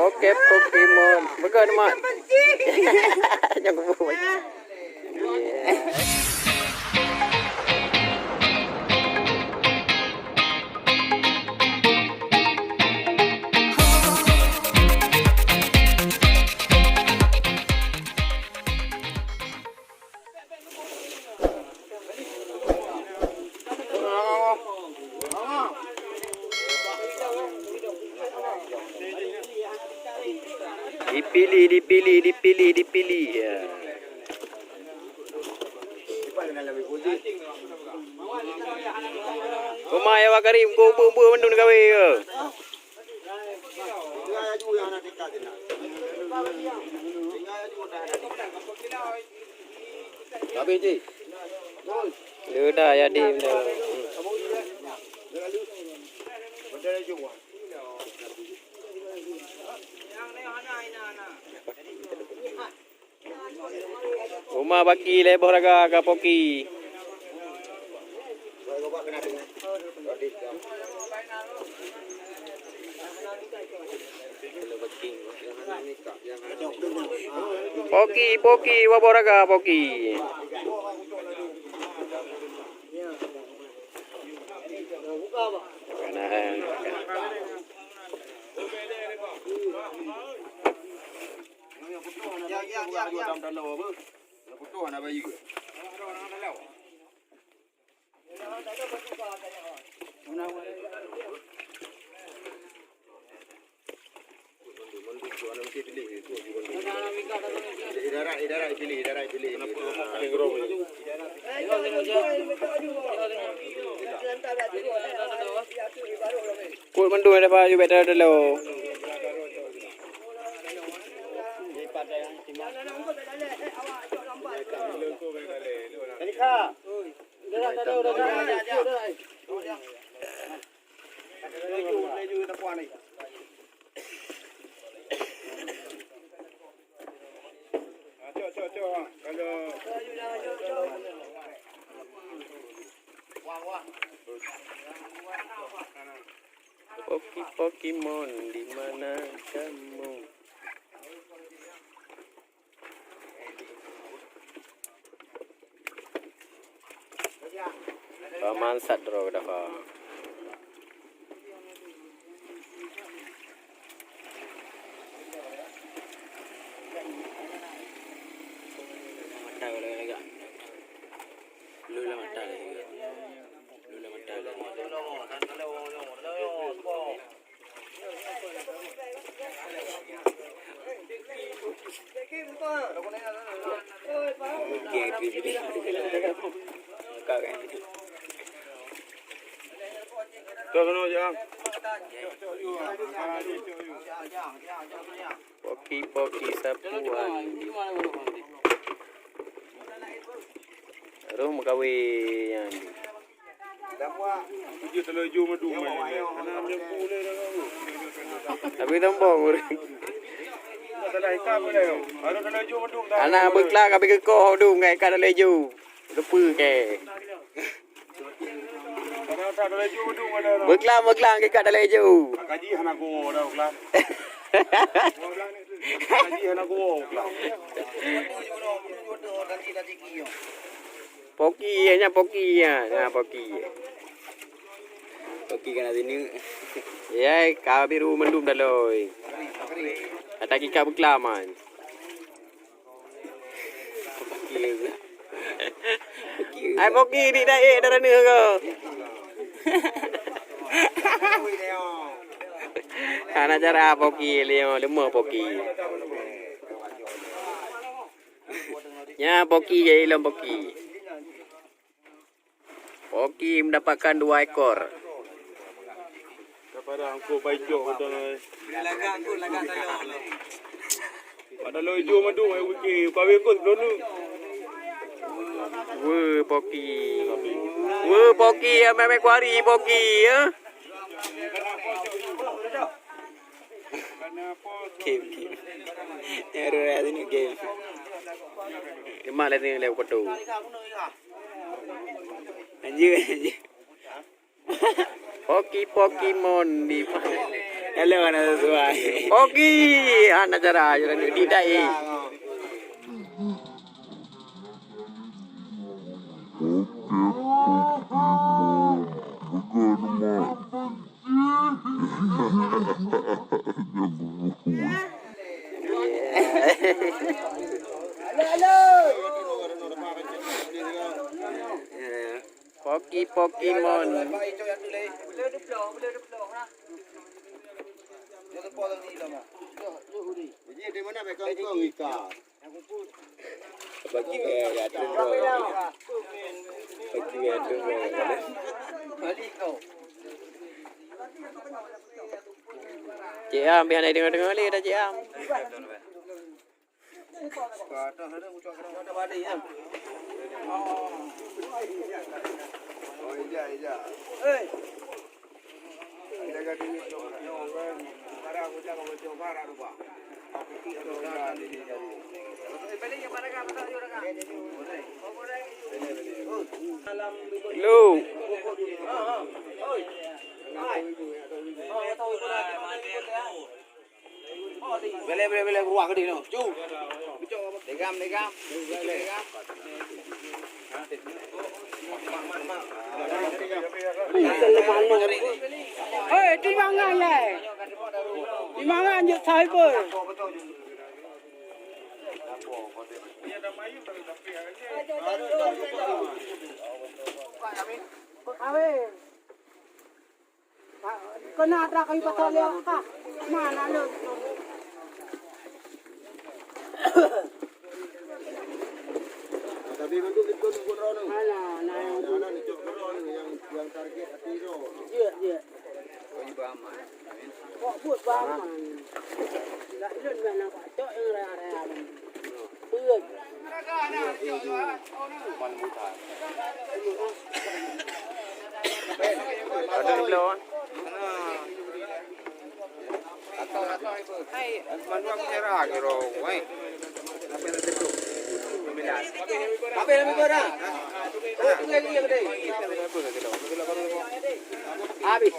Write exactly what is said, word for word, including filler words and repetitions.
Oke, Pokemon. Bukan, Mak. Jangan buat. Dipilih, dipilih, dipilih, dipilih. Ya. Uma ya Wa Karim, kau beu-beu mandum gawe ke? Habis, Ji. Leuda ya, Dim, dah. Uma Baki lhèe boh raga ka Poki. Poki, Poki, dua boh raga, Poki. Nah. Kut mandum ada baju beda dulu. Poki-, Pokemon, di mana kamu? Paman sat droe dafa. Mata lagak. Lu lah mata lagak. Lu lah mata lagak. Poki-poki sapuan. Roh meukawen nyan. Tapi tombong ureueng. Anak beuklam ka pi keukoh dum ka ikat dalam ijo. Keupeue kèe? Beuklam, beuklam ka ikat dalam ijo. Poki, nyan Poki, nyan, nyan Poki. Poki ka na sineuk. Ya, ka biru mandum dalôi. Ata kika beuklam nyan. Poki. Poki. Ai Poki di dae dara neu ko. Hana cara Poki lé, leumoh Poki. Nyan Poki jai lom Poki. Poki mendapatkan dua ekor. Daripada angkut baicok betul. Ada lo ijo madu ai wiki, kawin kot belum tu. Weh, Poki. Weh, Poki, ya, memang kuari Poki, ya. Game, game. Yang ada sini game. Lemak lah sini lewat kotor. Anjir, anjir. Poki Pokemon di mana? Kalau hana sesuai. Oke, hana cara, cara ni tidak, eh. Poki Pokemon. Bagi gaya, ya, tu. Bagi gaya, tu. Cik Am, biar nak dengar-dengar leh dah, Cik Am. Lu. Beleh, beleh, beleh, ruah gede noh. Cu. Legam, legam. Legam. Hei, timbangan leh. Timbangan jeuet cyber. Kawin. Kena ada kayu pasal dia. Mana lu? Tapi untuk itu pun drone. Alah, nah, yang, yang, yang target hati tu. Iya, iya. Kok buat baman? Tak ada nak cok yang raya-raya. Hai. Habis.